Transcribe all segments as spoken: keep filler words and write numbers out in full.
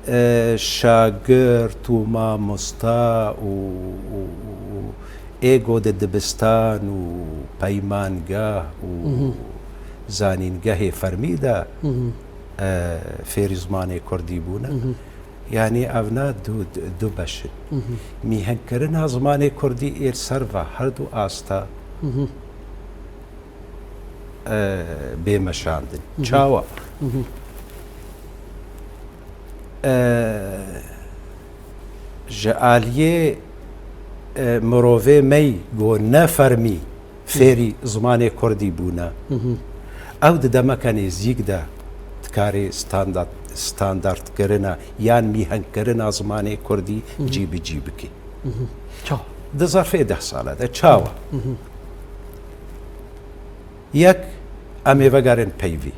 e, şagirt û mamosta û, û, û ê go di dibistan û peymangeh û zanîngehê fermî de, e, fêrî zimanê kurdî bûne. Yanî evna du, du beş in. Mîhenkirina zimanê kurdî êr ser ve her du asta e, bê meşandin. Çawa? E, ji aliyê, e, mirovê me yî go ne fermî fêrî zimanê kurdî bûne. Ew di demeke nêzîk de dikarê standart, standartkirina yan mîhenkirina zimanê kurdî cî bi cî bike. Ça? Di zerfê deh sala de. Çawa? Yek, em ê vegerin peyvê.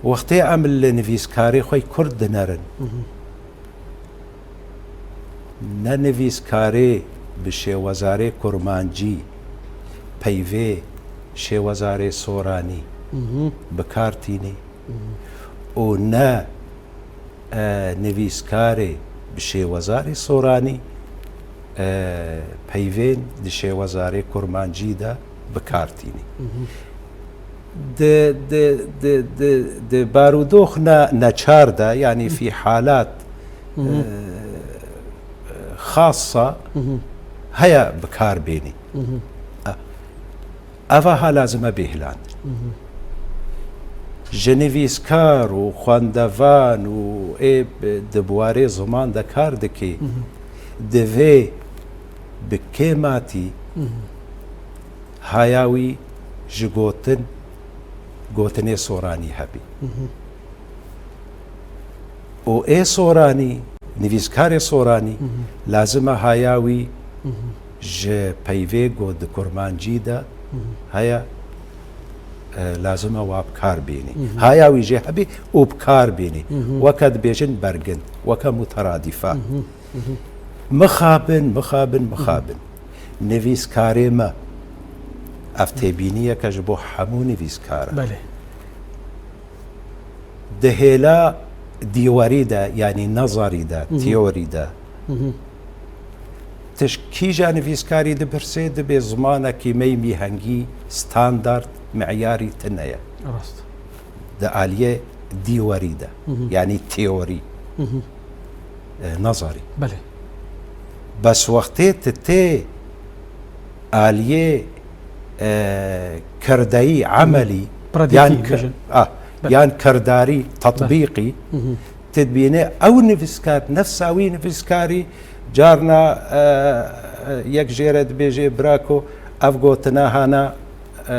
Wextê em li nivîskarê xwe kurd dinerin, ne nivîskarê bi şêwezarê kurmancî peyvê şêwezarê soranî bi kar tînî û ne e, nivîskarê bi şêwezarê soranî, e, peyvên di şêwezarê kurmancî de bi kar tînî. Di, di, di, di, di barûdoxna neçar de, yanî fî halat, e, xasa heye bi kar bênî. E, Eva ha lazim e bê hilandin. Ji nivîskar û xwendevan û ê bi, di biwarê ziman de kar dikê, divê bi kêmatî haya wî ji gotin, gotinê soranî hebî. Û ê soranî, nivîskarê soranî, lazim e haya wî ji peyvê ku di kurmancî de heye, e, lazim e wa bi kar bênî. Haya wî jê hebî û bi kar bênî. Weke dibêjin bergin, weke muteradîfa. Mixabin, mixabin, mixabin. Nivîskarê me, ev têbîniyeke ji bo hemû nivîskar e. Belê. Di hêla dîwarî de, yanî nezarî de, teorî de, tişt kîja nivîskarî dipirsê, dibê zimanekî me yî mîhengî, standard, meyarî tune ye. Rast. Di aliyê dîwarî de, yanî teorî, e, nezarî. Belê. Bes wextê tu tê aliyê, e, kirdeyî, emelî, Pratîkî yan ki-, bêjin. Ah, Belê. Yan kirdarî, tetbîqî, tu dibînê ew nivîskar, nefsa wî nivîskarî, carna, e, e, yek jê re dibêjê, bira ku ev gotina hana, e,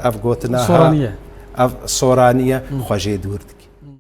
ev gotina ha, Soranî ye. Ev soranî ye, xwe jê dûr dike.